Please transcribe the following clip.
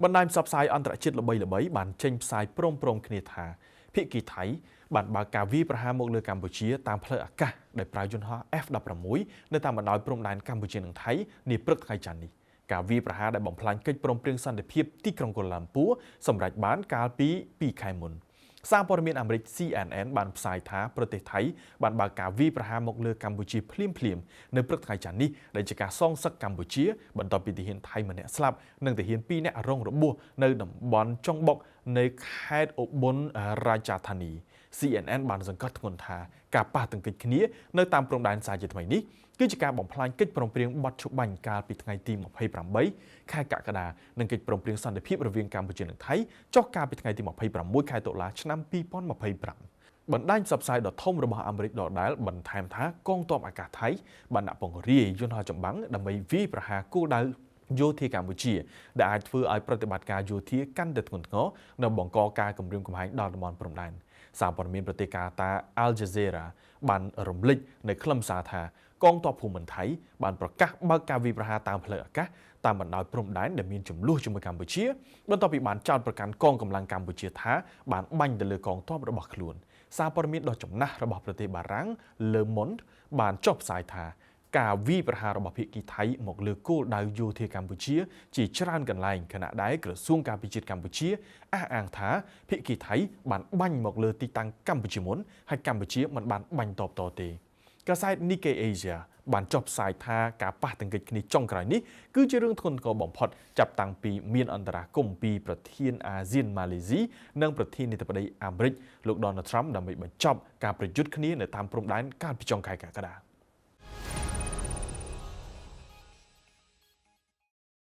បណ្ដាញផ្សព្វផ្សាយអន្តរជាតិល្បីៗបានចេញផ្សាយព្រមៗគ្នាថាភាគីថៃបានបើកការវាយប្រហារមកលើកម្ពុជាតាមផ្លូវអាកាសដោយប្រើយន្តហោះ F-16 នៅតាមបណ្ដោយព្រំដែនកម្ពុជានិងថៃនាព្រឹកថ្ងៃច័ន្ទនេះការវាយប្រហារដែលបំផ្លាញកិច្ចព្រមព្រៀងសន្តិភាពទីក្រុងកូឡាឡាំពួរសម្រេចបានកាលពី2ខែមុន។សារព័ត៌មានអាមេរិក CNN បានផ្សាយថាប្រទេសថៃបានបើកការវាយប្រហារមកលើកម្ពុជាភ្លាមៗនៅព្រឹកថ្ងៃច័ន្ទនេះដែលជាការសងសឹកកម្ពុជាបន្ទាប់ពីទាហានថៃម្នាក់ស្លាប់និងទាហាន2នាក់រងរបួសនៅតំបន់ចុងបុកនៃខេត្តឧប៊ុនរាជធានី CNN បានសង្កត់ធ្ងន់ថាការប៉ះទង្គិចគ្នានៅតាមព្រំដែនសាជាថ្មីនេះគឺជាការបំផ្លាញកិច្ចព្រមព្រៀងបទឈប់បាញ់កាលពីថ្ងៃទី28ខែកក្កដានិងកិច្ចព្រមព្រៀងសន្តិភាពរវាងកម្ពុជានិងថៃចុះកាលពីថ្ងៃទី26ខែតុលាឆ្នាំ2025បណ្ដាញផ្សព្វផ្សាយដ៏ធំរបស់អាមេរិកដដែលបន្ថែមថាកងទ័ពអាកាសថៃបានដាក់ពង្រាយយន្តហោះចម្បាំងដើម្បីវាយប្រហារគោលដៅយោធាកម្ពុជាដែលអាចធ្វើឲ្យប្រតិបត្តិការយោធាកាន់តែធ្ងន់ធ្ងរនិងបង្កការគំរាមកំហែងដល់តំបន់ព្រំដែនសារព័ត៌មានប្រទេសកាតា Al Jazeera បានរំលេចនៅខ្លឹមសារថាកងទ័ពភូមិន្ទថៃបានប្រកាសបើកការវាយប្រហារតាមផ្លូវអាកាសតាមបណ្ដោយព្រំដែនដែលមានចំនួនជាមួយកម្ពុជាបន្ទាប់ពីបានចោទប្រកាន់កងកម្លាំងកម្ពុជាថាបានបាញ់ទៅលើកងទ័ពរបស់ខ្លួនសារព័ត៌មានដ៏ចំណាស់របស់ប្រទេសបារាំង Le Monde បានចុះផ្សាយថាការវាយប្រហាររបស់ភាគីថៃមកលើគោលដៅយោធាកម្ពុជាជាច្រើនកន្លែងខណៈដែលក្រសួងការពារជាតិកម្ពុជាអះអាងថាភាគីថៃបានបាញ់មកលើទីតាំងកម្ពុជាមុនហើយកម្ពុជាមិនបានបាញ់តបតទេកាសែត Nikkei Asia បានចុះផ្សាយថាការប៉ះទង្គិចគ្នាចុងក្រោយនេះគឺជារឿងធ្ងន់ធ្ងរបំផុតចាប់តាំងពីមានអន្តរាគមន៍ពីប្រធានអាស៊ានម៉ាឡេស៊ីនិងប្រធានាធិបតីអាមេរិកលោក Donald Trump ដើម្បីបញ្ចប់ការប្រយុទ្ធគ្នានៅតាមព្រំដែនកាលពីចុងខែកក្កដា។